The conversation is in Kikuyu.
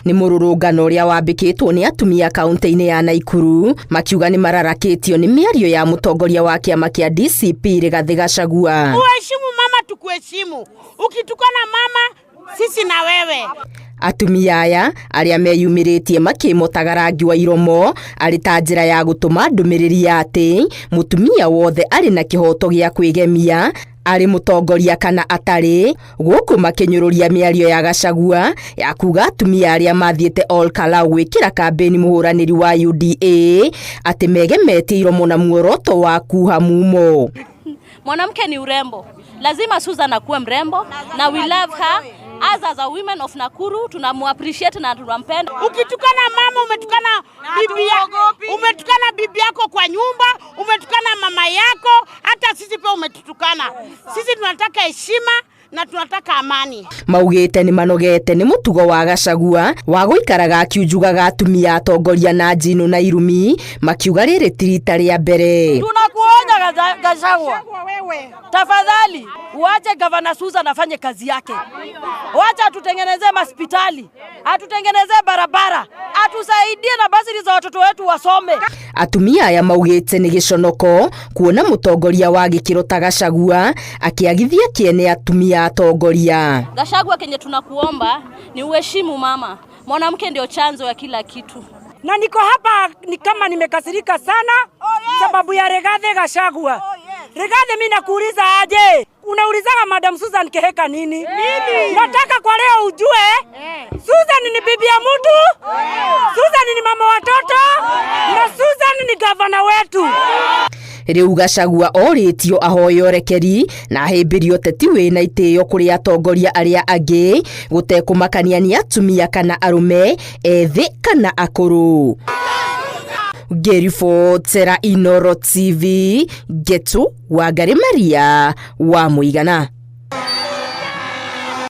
Nĩ mũrũrũngano ũrĩa wambĩkĩtwo nĩ atumia kaunti-inĩ ya Naikuru makiuga nĩ mararakĩtio nĩ mĩario ya mũtongoria wa kĩama kĩa DCP Rigathĩ Gachagua. Uheshimu mama tukuheshimu, ukitukana mama sisi na wewe. Atumia aya arĩa meyumĩrĩtie makĩmotaga rangi wa iromo arĩ ta njĩra ya gũtũma ndũmĩrĩri ya atĩ mũtumia wothe arĩ na kĩhoto gĩa kwĩgemia arĩ mũtongoria kana atarĩ, gũkũ makĩnyũrũria mĩario ya Gachagua ya kuga atumia arĩa mathiĩte Ol Kalou gwĩkĩra kambĩni mũhũranĩri wa UDA atĩ megemetie iromo na muoroto wa kuha mumo. Mwanamke ni urembo, lazima Susan akuwe mrembo na we love her as a women of Nakuru, tunamu appreciate na tunampenda. Ukitukana mama umetukana bibi yako, umetukana bibi yako kwa nyumba, umetukana mama yako, hata sisi pia umetutukana. Sisi tunataka heshima na tunataka amani. Maugĩte nĩ manogete nĩ mũtugo wa Gachagua wa gũikaraga akiunjugaga atumia atongoria na njino na irumi, makiuga rĩrĩ ti rita rĩa mbere. Tunakuonya Gachagua, tafadhali uache Gavana Susan afanye kazi yake. Wacha atutengenezee maspitali, atutengenezee barabara, atusaidie na basari za watoto wetu wasome. Atumia aya maugĩte nĩ gĩconoko kuona mũtongoria wa gĩkĩro ta Gachagua akĩagithia kĩene atumia atongoria. Gachagua, kenye tunakuomba ni uheshimu mama, mwanamke ndio chanzo ya kila kitu. Na niko hapa ni kama nimekasirika sana sababu ya Rigathi Gachagua. Rigathi, mimi nakuuliza aje? Unaulizaga Madam Susan Kihika nini? Nini? Nataka kwa leo ujue Susan ni bibi ya mtu, Susan ni mama watoto na Susan ni gavana wetu. Rĩu Gachagua orĩtio ahoe ũrekeri na ahĩmbĩrie ũteti wĩna itĩo kũrĩ atongoria arĩa angĩ gũtekũmakania nĩ atumia kana arũme, ethĩ kana akũrũ. Ngĩribotera Inooro TV, Ngetu Wangari Maria wa Mũigana.